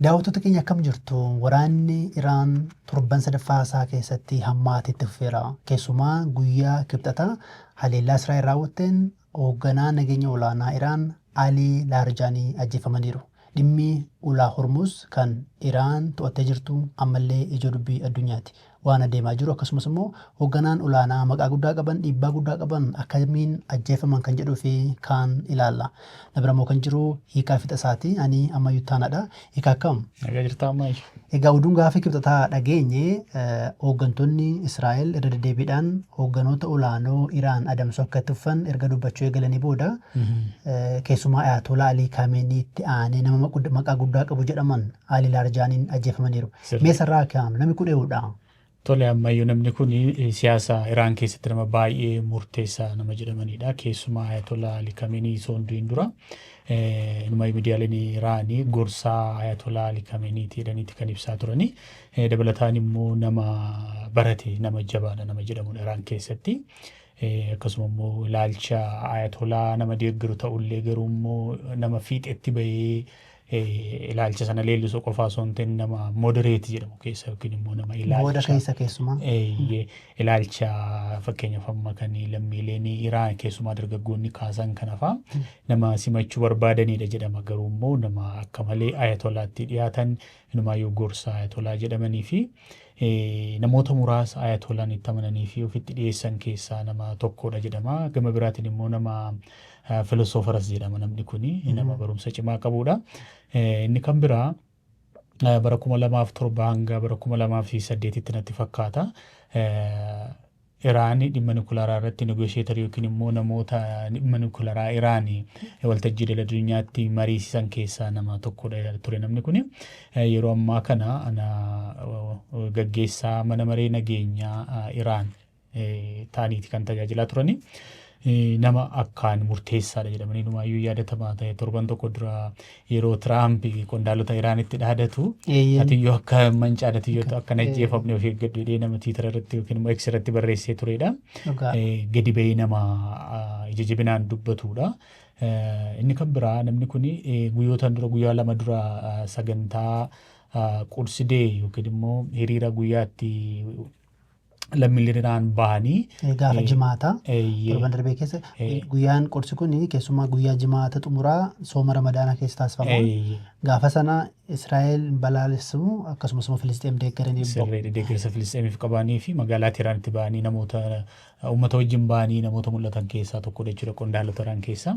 Daawwattoota keenya, akkam jirtu? Waraanni Iraan torban sadaffaa isaa keessatti hammaatee itti fufeera. Keessumaa guyyaa Kibxataa haleellaa Israa'el raawwatteen hoogganaa nageenya olaanaa Iraan Alii Laarjaanii ajjeefamaniiru. Dhimmi ulaa Hormuz kan Iraan to'attee jirtu ammallee ijoo dubbii addunyaati. Waan adeemaa jiru, akkasumas immoo hoogganaan olaanaa maqaa guddaa qaban, dhiibbaa guddaa qaban akkamiin ajjeefaman kan jedhuu fi kaan ilaalla. Na bira immoo kan jiru Hiikaa Fixasaati. Ani Ammayyuu Taanaadha. Hiikaa, akkam? Nagaa jirtaa, Ammayyu? Egaa oduun gaafa Kibxataa dhageenye, hooggantoonni Israa'el irra deddeebiidhaan hoogganoota olaanoo Iraan adamsuu akka itti fufan erga dubbachuu eegalanii booda, keessumaa Ayatollah Alii Kaameniitti aanee nama maqaa guddaa qabu jedhaman Alii Laarjaaniin ajjeefamaniiru. Mee sarraa kaa'amu, namni kun eenyudha? Tole Ammayyuu, namni kun siyaasa Iraan keessatti nama baay'ee murteessaa nama jedhamanidha. Keessumaa Ayatollah Ali Khamenei osoo hin du'in dura inuma miidiyaaleen Iraanii gorsaa Ayatollah Ali Khameneiiti jedhaniiti kan ibsaa turani. Dabalataan immoo nama barate, nama jabaadha nama jedhamudha Iraan keessatti. Akkasuma immoo ilaalcha Ayatollah nama deeggaru ta'ullee, garuu immoo nama fiixetti bahee ilaalcha sana leellisuu qofaa osoo hin ta'in, nama moderate jedhamu keessa yookiin immoo nama booda ilaalcha keessa keessumaa. Ilaalcha fakkeenyaaf amma kan lammiileen Iraan, keessumaa dargaggoonni kaasan kana fa'aa nama simachuu barbaadanidha jedhama. Garuu immoo nama akka malee Ayatolaatti dhiyaatan, inumaayyuu gorsa Ayatolaa jedhamanii fi namoota muraasa Ayatolaan itti amananii fi ofitti dhiyeessan keessaa nama tokkodha jedhama. Gama biraatiin immoo nama philosopheras jedhama, namni kuni nama barumsa cimaa qabudha. Inni kan biraa bara 2007 hanga bara 2008tti natti fakkaata. Iraan dhimma nikulaaraa irratti negotiatorii yookiin immoo namoota dhimma nikulaaraa Iraan waltajjii idil addunyaatti mariisisan keessaa nama tokkodha ture namni kuni. Yeroo ammaa kana ana gaggeessaa mana maree nageenyaa Iraan ta'aniiti kan tajaajilaa turani. Nama akkaan murteessaadha jedhamanii numaayyuu yaadatamaa ta'e, torban tokko dura yeroo Tiraamp qondaalota Iraanitti dhaadatu, "Atiyyoo akka mancaan, atiyyoo akka hin ajjeefamne of eeggadhu" jedhee nama Twitter irratti yookiin immoo X irratti barreessee turedha. Gadi bahee nama ija jabinaan dubbatudha. Inni kan biraa, namni kun guyyootaan dura, guyyaa 2 dura, sagantaa Quds Day yookiin immoo hiriira guyyaatti lammiileen Iraan bahanii Gaafa Jimaataa torban darbee keessa, guyyaan Qudsi kun keessumaa guyyaa Jimaata xumuraa sooma Ramadaanaa keessa taasifama. Gaafa sana Israa'el balaalessu, akkasumas immoo Filisxeem deeggaranii bahu. Sirriidha, deeggarsa Filisxeemiif qabanii fi magaalaa Teeraanitti bahanii namoota uummata wajjin bahanii namoota mul'atan keessaa tokkodha jechuudha qondaalota Iraan keessaa.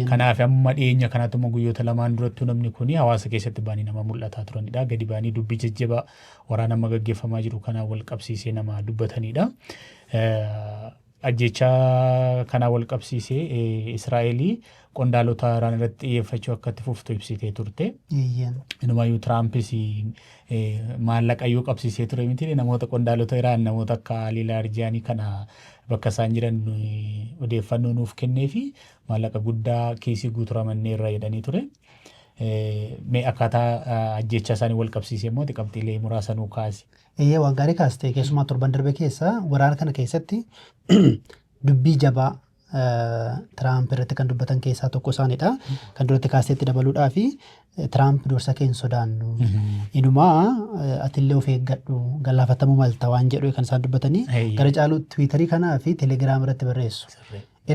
Kanaaf amma dhiyeenya kanaatti immoo guyyoota lamaan durattuu namni kun hawaasa keessatti bahanii nama mul'ataa turanidha. Gadi bahanii dubbii jajjabaa waraana amma gaggeeffamaa jiru kanaan wal qabsiisee nama dubbatanidha. Ajjechaa kanaan wal qabsiisee Israa'elii qondaalota Iraan irratti xiyyeeffachuu akka itti fuftu ibsitee turte. Inumaayyuu Tiraampis maallaqa iyyuu qabsiisee ture miti, namoota qondaalota Iraan, namoota akka Alii Laarjiyaanii kana bakka isaan jiran odeeffannoo nuuf kennee fi maallaqa guddaa kiisii guutuu ramanneerra jedhanii ture. Mee akkaataa ajjechaa isaanii wal qabsiisee immoo qabxiilee muraasa nuu kaasi. Eeyyee, waan gaarii kaaste. Keessumaa torban darbe keessa waraana kana keessatti dubbii jabaa Tiraamp irratti kan dubbatan keessaa tokko isaanidha. Kan duratti kaasteetti dabaluudhaa fi Tiraamp dursa kee hin sodaannu. Inumaa atillee of eeggadhu, galaafatamuu malta waan jedhu kan isaan dubbatanii gara caalu Tiwiitarii kanaa fi Telegiraam irratti barreessu.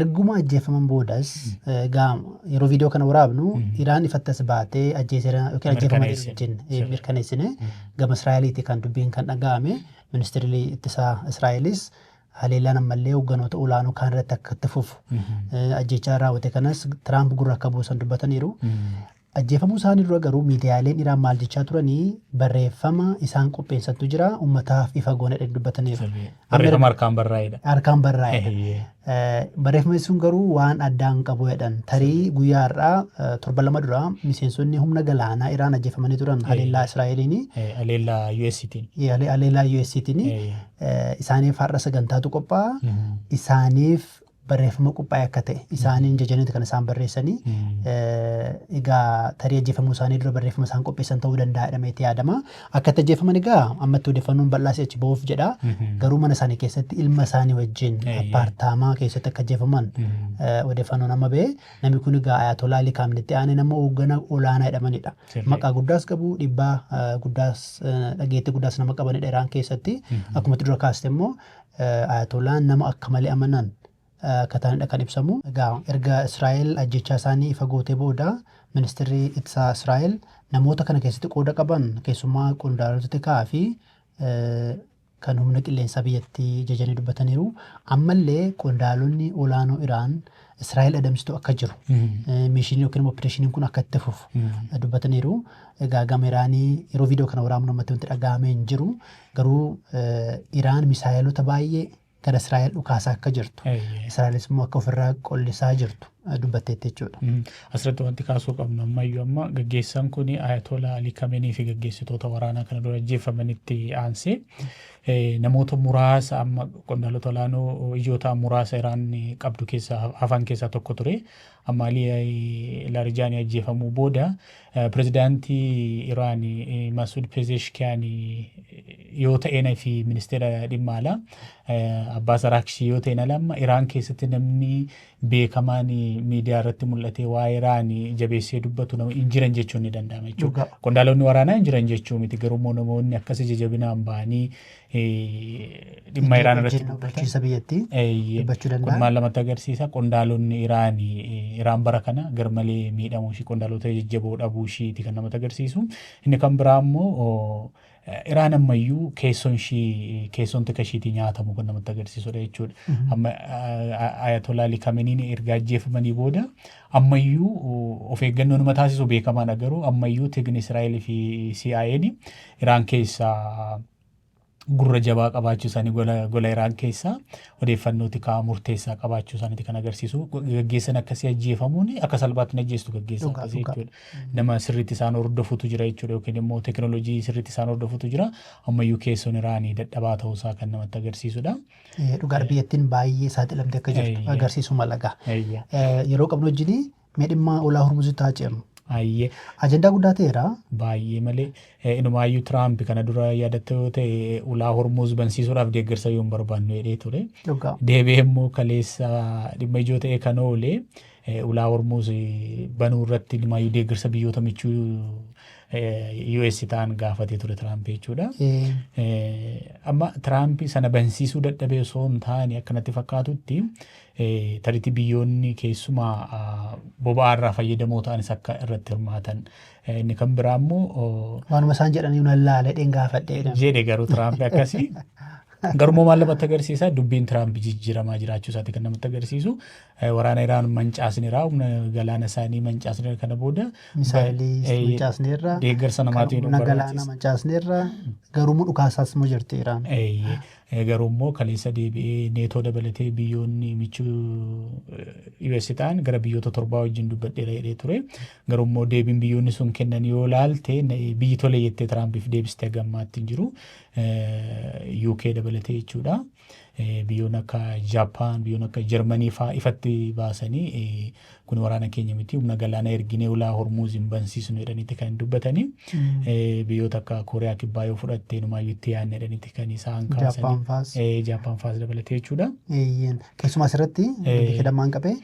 Erguma ajjeefaman boodas, egaa yeroo viidiyoo kana waraabnu Iraan ifatti as baatee ajjeeseera yookiin ajjeefamaniiru jenne mirkaneessine. Gama Israa'eliiti kan dubbiin kan dhaga'ame. Ministeerri ittisaa Israa'elis haleellaan ammallee hoogganoota olaanoo kaan irratti akka itti fufu, ajjeechaa raawwate kanas Tiraamp gurra akka buusan dubbataniiru. Ajjeefamuu isaanii dura garuu miidiyaaleen Iraan maal jechaa turanii? Barreeffama isaan qopheessantu jira, uummataaf ifa goona jedhanii dubbataniiru. Barreeffama harkaan barraa'edha. Harkaan barraa'edha. Barreeffamni sun garuu waan addaa hin qabu jedhan. Tarii guyyaa har'aa, torban 2 dura miseensonni humna galaanaa Iraan ajjeefamanii turan haleellaa Israa'eliini. Haleellaa US'tiin. Haleellaa US'tiin. Isaaniif har'a sagantaatu qophaa'a. Isaaniif Barreeffama qophaa'e akka ta'e isaaniin jajaniiti kan isaan barreessanii. Egaa tarii ajjeefamuu isaanii dura barreeffama isaan qopheessan ta'uu danda'a jedhameeti yaadama. Akka itti ajjeefaman egaa ammatti odeeffannoon bal'aa si'achi ba'uuf jedha. Garuu mana isaanii keessatti ilma isaanii wajjin appaartaamaa keessatti akka ajjeefaman odeeffannoon amma ba'e. Namni kun egaa Ayatollah Ali Khamenei aanee nama hoogganaa olaanaa jedhamanidha. Maqaa guddaas qabu, dhiibbaa guddaas, dhageettii guddaas nama qabanidha Iraan keessatti. Akkuma dura kaaste immoo Ayatolaan nama akka malee amanan akka ta'anidha kan ibsamu. Egaa erga Israa'el ajjechaa isaanii ifa gootee booda ministeerri ittisaa Israa'el namoota kana keessatti qooda qaban, keessumaa qondaalota tikaa fi kan humna qilleensaa biyyattii jajanii dubbataniiru. Ammallee qondaalonni olaanoo Iraan Israa'el adamsitu akka jiru, mishinii yookiin opereeshiniin kun akka itti fufu dubbataniiru. Egaa gama Iraanii yeroo viidiyoo kana waraabnu ammatti wanti dhaga'amee hin jiru. Garuu Iraan misaayilota baay'ee gara Israa'el dhukaasaa akka jirtu, Israa'elis immoo akka ofirraa qollisaa jirtu dubbatteetti jechuudha. Asirratti wanti kaasuu qabnu ammayyuu amma gaggeessaan kun Ayatollah Ali Khamenei fi gaggeessitoota waraanaa kana dura ajjeefamanitti aansee namoota muraasa amma qondaalota olaanoo ijoo ta'an muraasa Iraan qabdu keessaa hafan keessaa tokko ture. Amma Ali Laarijaanii ajjeefamuu booda pirezidaantii Iraan Masuud Pezeshkiyan yoo ta'een fi ministeera dhimma alaa Abbaas Araakshii yoo ta'een ala amma Iraan keessatti namni beekamaan miidiyaa irratti mul'atee waa'ee Iraan jabeessee dubbatu nama hin jiran jechuun ni danda'ama jechuudha. Qondaalonni waraanaa hin jiran jechuu miti, garuu immoo namoonni akkas ija jabinaan ba'anii dhimma Iraan irratti dubbatan. Bulchiinsa biyyattii dubbachuu Kun danda'an. Maal namatti agarsiisa? Qondaalonni Iraan, Iraan bara kana garmalee miidhamuu ishii, qondaalota jajjaboo dhabuu ishiiti kan namatti agarsiisu. Inni kan biraa immoo Iraan ammayyuu keessoon ishii, keessoon tika ishiitii nyaatamu kan namatti agarsiisudha jechuudha. Amma Ayatollah Ali Khameneiin erga ajjeefamanii booda ammayyuu of eeggannoo nama taasisu beekamaadha, garuu ammayyuu tikni Israa'el fi CIA'n Iraan keessaa gurra jabaa qabaachuu isaanii, gola Iraan keessaa odeeffannoo tikaa murteessaa qabaachuu isaaniiti kan agarsiisu. Gaggeessan akkasii ajjeefamuun akka salphaatti hin ajjeestu gaggeessan akkasii jechuudha. Nama sirriitti isaan hordofutu jira jechuudha, yookiin immoo teekinooloojii sirriitti isaan hordofutu jira. Ammayyuu keessoon Iraanii dadhabaa ta'uusaa kan namatti agarsiisudha. Dhugaadha, biyyattiin baay'ee saaxilamte akka jirtu agarsiisu malagaa. Yeroo qabnu wajjin mee dhimma ulaa Hormuzitti haa ceenu. Ayyee. Ajandaa guddaa ta'eera. Baay'ee malee. Inumaayyuu Tiraamp kana dura yaadatta yoo ta'e ulaa Hormuz bansiisuudhaaf deeggarsa yoo hin barbaannu jedhee ture. Deebi'ee immoo kaleessa dhimma ijoo ta'e kan oole ulaa Hormuz banuu irratti inumaayyuu deeggarsa biyyoota michuu US ta'an gaafatee ture Tiraamp jechuudha. Amma Tiraamp sana bansiisuu dadhabee osoo hin taane, akkanatti fakkaatutti tariitii biyyoonni keessumaa boba'aa irraa fayyadamoo ta'anis akka irratti hirmaatan. Inni kan biraa immoo Waanuma isaan jedhanii nan laala dheen gaafadhee jedhama. Jedhe garuu Tiraamp akkasii. Garuu maal namatti agarsiisa? Dubbiin Tiraamp jijjiiramaa jiraachuu isaati kan namatti agarsiisu. Waraana Iraan mancaasneera, humna galaana isaanii mancaasneera, kana booda Misaayilii mancaasneerra. Deeggarsa namaatiin humna galaana mancaasneerra, garuu immoo dhukaasaas immoo jirti Iraan. Garuu immoo kaleessa deebi'ee Neetoo dabalatee biyyoonni michuu US ta'an gara biyyoota torbaa wajjin dubbadheera jedhee ture. Garuu immoo deebiin biyyoonni sun kennan yoo laalte, biyyi tole jettee Tiraampiif deebistee gammaatti hin jiru. UK dabalatee jechuudha. Biyyoonni akka Jaappaan, biyyoonni akka Jarmanii fa'aa ifatti baasanii kun waraana keenya miti, humna galaana erginee ulaa Hormuuz hin bansiisnu jedhaniiti kan dubbatanii. Biyyoota akka Kooriyaa Kibbaa yoo fudhatte inumaayyuu itti yaadne jedhaniiti kan isaan kaasanii. Jaappaan fa'aas. Jaappaan fa'aas dabalatee jechuudha. Keessumaa asirratti dubbii kedammaan qabee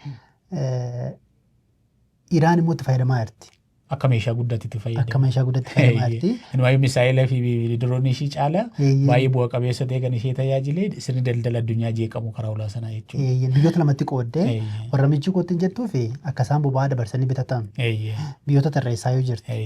Iraan immoo itti fayyadamaa jirti. Akka meeshaa guddaatti itti fayyadamu. Akka meeshaa guddaatti fayyadamaa jirti. Inumaayyuu misaa'ila fi diroonii ishii caala baay'ee bu'a qabeessa ta'e kan ishee tajaajile sirni daldala addunyaa jeeqamu karaa ulaa sanaa jechuudha. Biyyoota lamatti qooddee warra michuu kootti hin jettuu fi akka isaan boba'aa dabarsanii bitatan biyyoota tarreessaa yoo jirti.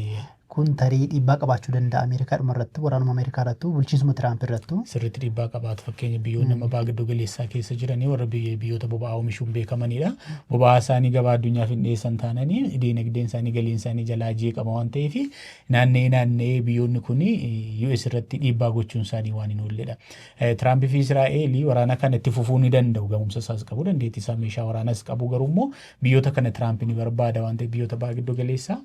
Kun tarii dhiibbaa qabaachuu danda'a Ameerikaa dhuma irratti, waraanuma Ameerikaa irrattu, bulchiinsuma Tiraamp irrattu. Sirriitti dhiibbaa qabaatu. Fakkeenya biyyoonni amma baha giddu galeessaa keessa jiranii warra biyyoota boba'aa oomishuun beekamanidha. Boba'aa isaanii gabaa addunyaaf hin dhiyeessan taananii diinagdeen isaanii, galiin isaanii jalaa jeeqama waan ta'eef naanna'ee naanna'ee biyyoonni kun US irratti dhiibbaa gochuun isaanii waan hin oolledha. Tiraamp fi Israa'eel waraana kana itti fufuu ni danda'u. Ga'umsa isaas qabu, dandeettii isaa, meeshaa waraanaas qabu, garuu immoo biyyoota kana Tiraamp ni barbaada waan ta'eef biyyoota baha giddu galeessaa.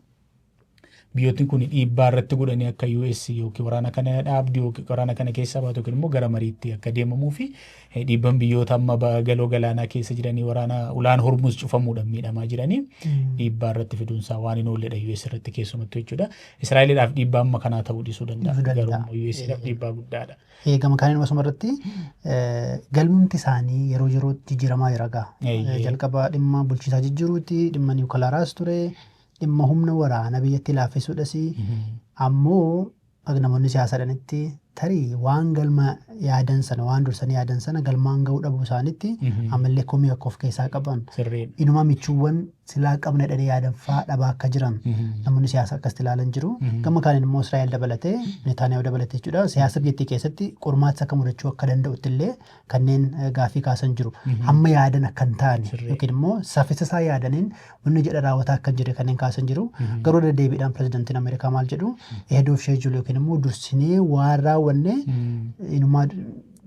Biyyootni kun dhiibbaa irratti godhanii akka US yookiin waraana kana dhaabdu yookiin waraana kana keessaa baatu yookiin immoo gara mariitti akka deemamuu fi dhiibban biyyoota amma galoo galaanaa keessa jiranii waraana ulaan Hormuz cufamuudhaan miidhamaa jiranii dhiibbaa irratti fiduunsaa waan hin oolledha US irratti keessumattuu jechuudha. Israa'eliidhaaf dhiibbaa amma kanaa ta'uu dhiisuu danda'a. Garuu immoo USdhaaf dhiibbaa guddaadha. Gama kaaniin asuma irratti galmti isaanii yeroo yerootti jijjiiramaa jira gaa. Jalqaba dhimma bulchiinsaa jijjiiruuti, dhimma niwukalaaraas ture, dhimma humna waraanaa biyyattii laaffisuudhas. Ammoo akka namoonni siyaasaadhanitti tarii waan galma yaadan sana, waan dursanii yaadan sana galmaan ga'uu dhabuu isaaniitti ammallee komii akka of keessaa qaban. Inumaa michuuwwan silaa qabna jedhanii yaadan fa'aa dhabaa akka jiran namoonni siyaasa akkasitti ilaalan jiru. Gama kaaniin immoo Israa'el dabalatee, Netanyahu dabalatee jechuudha, siyaasa biyyattii keessatti qormaatni akka mudachuu akka danda'utti illee kanneen gaaffii kaasan jiru. Hamma yaadan akka hin taane yookiin immoo saffisa isaa yaadaniin wanni jedha raawwataa akka hin jirre kanneen kaasan jiru. Garuu deddeebiidhaan pirezidantiin Ameerikaa maal jedhu, ahead of schedule yookiin immoo dursinee waan raawwanne inumaa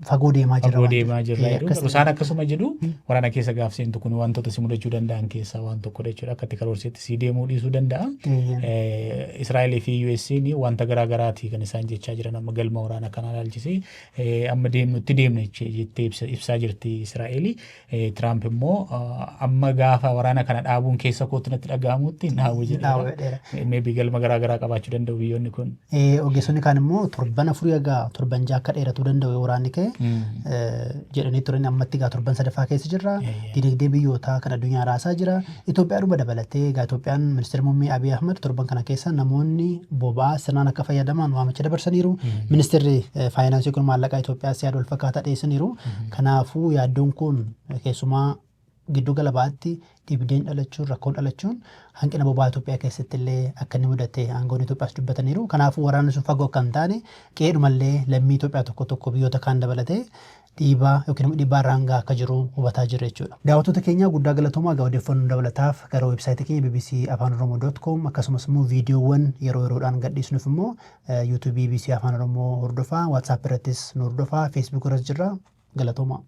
fagoo deemaa jirra. Fagoo deemaa jirra jedhu. Isaan akkasuma jedhu. Waraana keessa gaaf seentu kun wantoota si mudachuu danda'an keessaa waan tokkodha jechuudha. Akka itti karoorsetti si deemuu dhiisuu danda'a. Israa'elii fi US'n wanta garaa garaati kan isaan jechaa jiran. Amma galma waraana kanaa ilaalchisee amma deemnutti deemna jettee ibsaa jirti Israa'elii. Tiraamp immoo amma gaafa waraana kana dhaabuun keessa kootti natti dhaga'amutti hin dhaabu jedheera. Maybe galma garaa garaa qabaachuu danda'u biyyoonni kun. Ogeessonni kaan immoo torban 4 haga torban 6 akka dheeratuu danda'u yoo waraanni ka'e jedhanii turan. Ammatti egaa torban sadaffaa keessa jirra. Dinagdee biyyootaa kan addunyaa raasaa jira. Itoophiyaa dhuma dabalatee egaa Itoophiyaan ministeera muummee Abiy Ahmed torban kana keessa namoonni boba'aa sirnaan akka fayyadaman waamicha dabarsaniiru. Ministeerri faayinaansii kun maallaqaa Itoophiyaas yaada wal fakkaataa dhiyeessaniiru. Kanaafuu yaaddoon kun keessumaa giddu gala ba'aatti dhibdeen dhalachuun, rakkoon dhalachuun hanqina boba'aa Itoophiyaa keessatti illee akka inni mudate aangoon Itoophiyaas dubbataniiru. Kanaafuu waraanni sun fagoo akka hin taane, qe'eedhumallee lammii Itoophiyaa tokko tokko biyyoota kaan dabalatee dhiibaa yookiin immoo dhiibbaa irraan gahaa akka jiru hubataa jirra jechuudha. Daawwattoota keenya, guddaa galatoomaa. Egaa odeeffannoo dabalataaf gara weebsaayitii keenya bbcafaanoromoo.com, akkasumas immoo viidiyoowwan yeroo yeroodhaan gadhiisnuuf immoo yuutuubii BBC Afaan Oromoo hordofaa, WhatsApp irrattis nu hordofaa, Facebook irras jirra. Galatoomaa.